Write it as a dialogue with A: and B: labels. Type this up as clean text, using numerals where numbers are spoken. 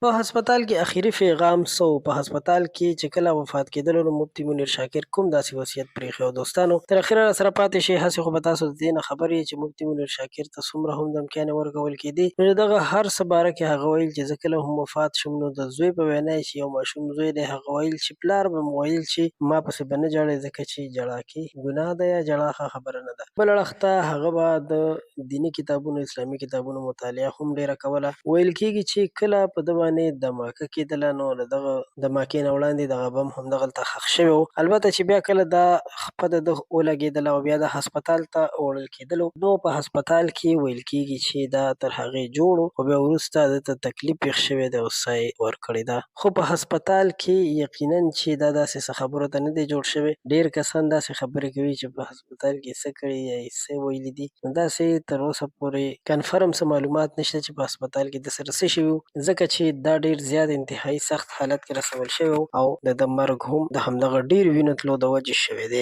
A: په هسپتال کې اخري پیغام څه و؟ په هسپتال کې چې کله وفات کېدلو نو مفتي منیر شاکر کوم داسې وصیت پرېښی و؟ دوستانو، تر اخره راسره پاتې شئ. هسې خو به تاسو د دې نه خبر یئ چې مفتي منیر شاکر ته څومره هم دمکیانې ورکول کېدې، نو د دغه هر څه باره کې هغه ویل چې زه کله هم وفات شوم، نو د زوی په وینا یې چې یو ماشوم زوی دی، هغه ویل چې پلار به مو ویل چې ما پسې به نه ژاړې، ځکه چې ژړا کې ګناه ده یا ژړا ښه خبره نه ده. بل اړخ ته هغه به د دیني کتابونو، اسلامي کتابونو مطالعه هم ډېره کوله. ویل کېږي چې کله په ده باندې دماکه کېدله، نو له دغه دماکې نه وړاندې دغه بم همدغلته ښخ شوی و. البته چې بیا کله دا خپه د ده ولګېدله او بیا د هسپتال ته وړل کېدلو، نو په هسپتال کې ویل کېږي چې دا تر هغې جوړ و، خو بیا وروسته ده ته تکلیف پېښ شوی دی او ساه یې ورکړې ده. خو په هسپتال کې یقینا چې دا داسې څه خبرو ته نه دی جوړ شوی. ډېر کسان داسې خبرې کوي چې په هسپتال کې څه کړي یا یې څه ویلي دي، نو داسې تر اوسه پورې کنفرم څه معلومات نشته چې په هسپتال کې ده سره څه شوي وو، ځکه چې دا ډېر زیات انتهایي سخت حالت کې رسول شوی و او د ده مرګ هم د همدغه ډېرو وینو تلو د وجې شوی دی.